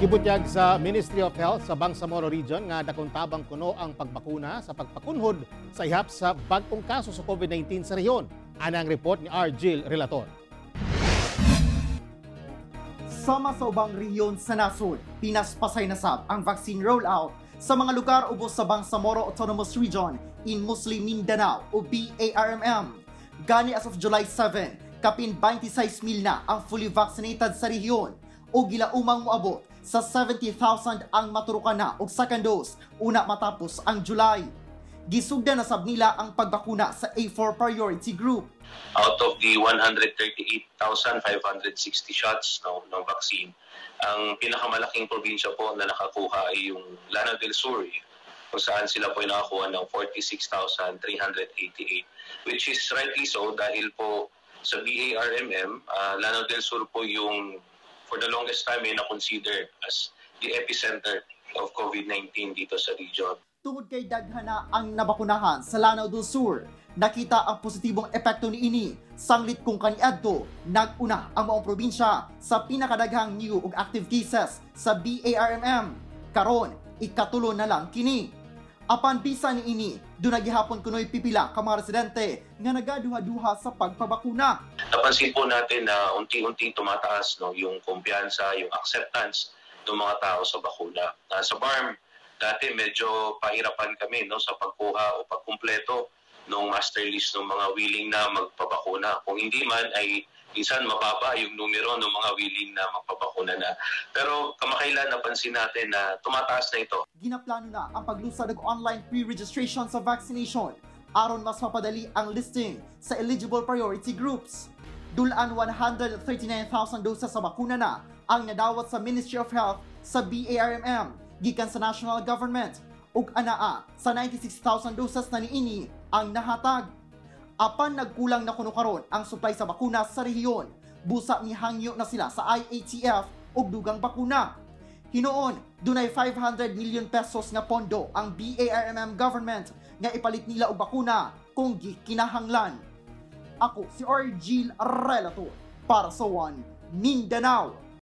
Gibutyag sa Ministry of Health sa Bangsamoro Region nga dakong tabang kuno ang pagbakuna sa pagpakunhod sa ihap sa bag-ong kaso sa COVID-19 sa rehiyon. Ana ang report ni Argil Relator. Sama sa ubang rehiyon sa nasod, pinaspasay na sab ang vaccine rollout sa mga lugar ubos sa Bangsamoro Autonomous Region in Muslim Mindanao o BARMM. Gani as of July 7, kapin 26,000 na ang fully vaccinated sa rehiyon o gilaumang moabot sa 70,000 ang maturukan na og second dose una matapos ang July. Gisugdan na sab nila ang pagbakuna sa A4 priority group. Out of the 138,560 shots, no, ng vaccine, ang pinakamalaking probinsya po na nakakuha ay yung Lanao del Sur, kung saan sila po ay nakakuha ng 46,388, which is rightly so dahil po sa BARMM, Lanao del Sur po yung for the longest time ay na-consider as the epicenter of COVID-19 dito sa region. Tungod kay daghan na ang nabakunahan sa Lanao del Sur, nakita ang positibong epekto niini sanglit kung kaniadto nag-una ang maong probinsya sa pinakadaghang new ug active cases sa BARMM. Karon, ikatulo na lang kini. Apan bisan niini, duna gihapon kunoy pipila ka mga residente nga nagaduha-duha sa pagpabakuna. Napansin po natin na unti-unting tumataas, no, yung kumpiyansa, yung acceptance ng mga tao sa bakuna. Sa BARMM, dati medyo pahirapan kami, no, sa pagkuha o pagkumpleto ng master list ng mga willing na magpabakuna. Kung hindi man ay minsan mababa yung numero ng mga willing na magpabakuna na. Pero kamakailan, napansin natin na tumataas na ito. Ginaplano na ang paglusad og online pre-registration sa vaccination aron mas mapadali ang listing sa eligible priority groups. Dulaan 139,000 doses sa bakuna na ang nadawat sa Ministry of Health sa BARMM gikan sa national government ug anaa sa 96,000 doses na niini ang nahatag. Apan nagkulang na kuno karon ang supply sa bakuna sa rehiyon. Busa mihangyo na sila sa IATF og dugang bakuna. Hinuon, dunay 500 million pesos nga pondo ang BARMM government nga ipalit nila og bakuna kung gikinahanglan. Ako si Argil Relator para sa One Mindanao.